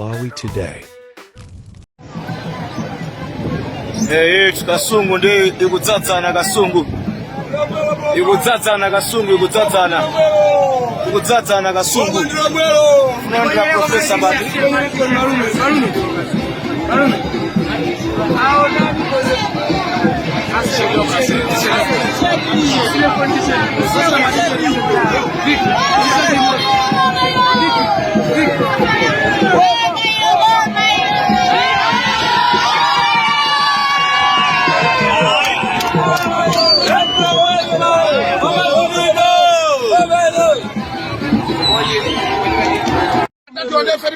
Malawi Today. Eh, Kasungu ndi ikudzadzana. Kasungu ikudzadzana, Kasungu ikudzadzana, ikudzadzana Kasungu. Tunalandira Professor Bati.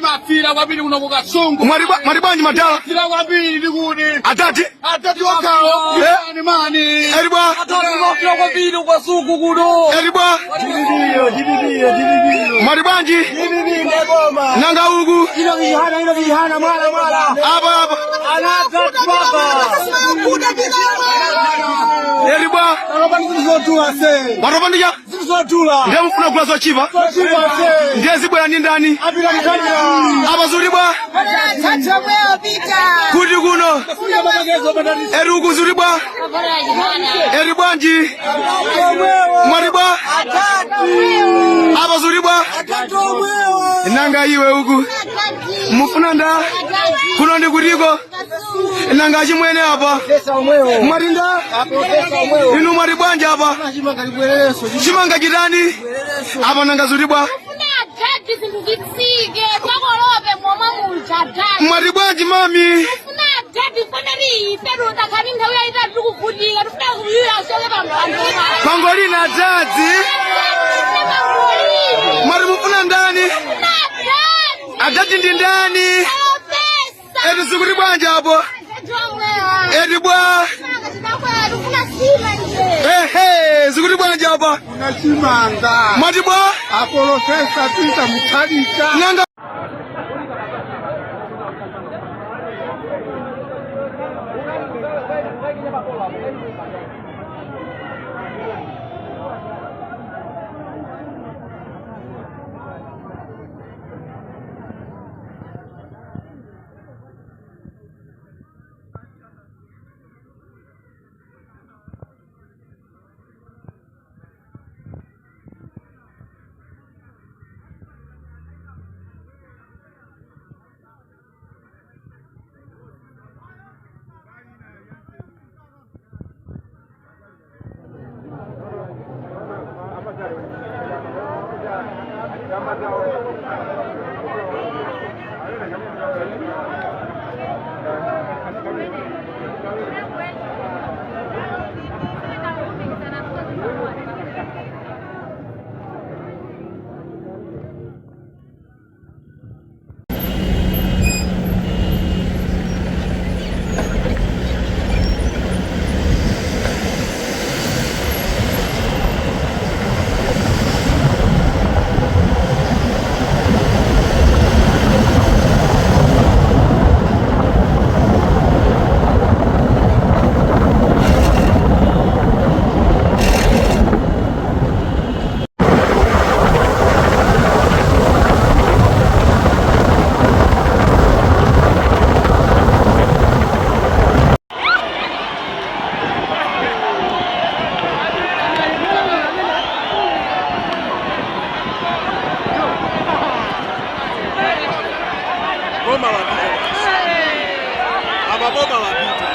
Mafira kwambiri kuno kuKasungu. Mwati bwanji madala? Fira kwambiri ndikuti. Atati. Atati wakawo. Eh? Mani mani. Eri bwa. Atati mafira kwambiri kuKasungu kuno. Eri bwa. Mwati bwanji? Nanga uku. Ino vihana, ino vihana, mwala mwala. Apa apa. Anatati baba. Eri bwa. Zodula se. Watopa ndija? Zodula. Ndiye mufuna kugula zochipa? Zochipa se. Ndiye zibwera ndi ndani? Apita mkanira. Apa zuli bwa? Kuti kuno. Eri uku zuli bwa? Eri bwanji? Mwati bwa? Apa zuli bwa? Nanga iwe uku. Mufuna nda? Kuno ndi kutiko? Nanga chimwene apa? Mwati nda? Inu mwati bwanji apa? Chimanga chitani? Apa nanga zuli bwa? Funa zinthu zitsike pakolope momwe muja dadi. Mwati bwanji mami? Funa dadi foneri ife tutakhani nthawi yayitali tikuvutika, tifuna kuyiyasoke pamphando. Pangolina adadzi. Mwati mufuna ndani? Adadi ndi ndani? Eti zikuti bwanji apo? Eti bwa? Ehe, zikuti bwanji apa? Chimanga. Mwati bwa? Aprofesa Peter Mutharika. Nanga Boma wapita basi. Apa boma wapita.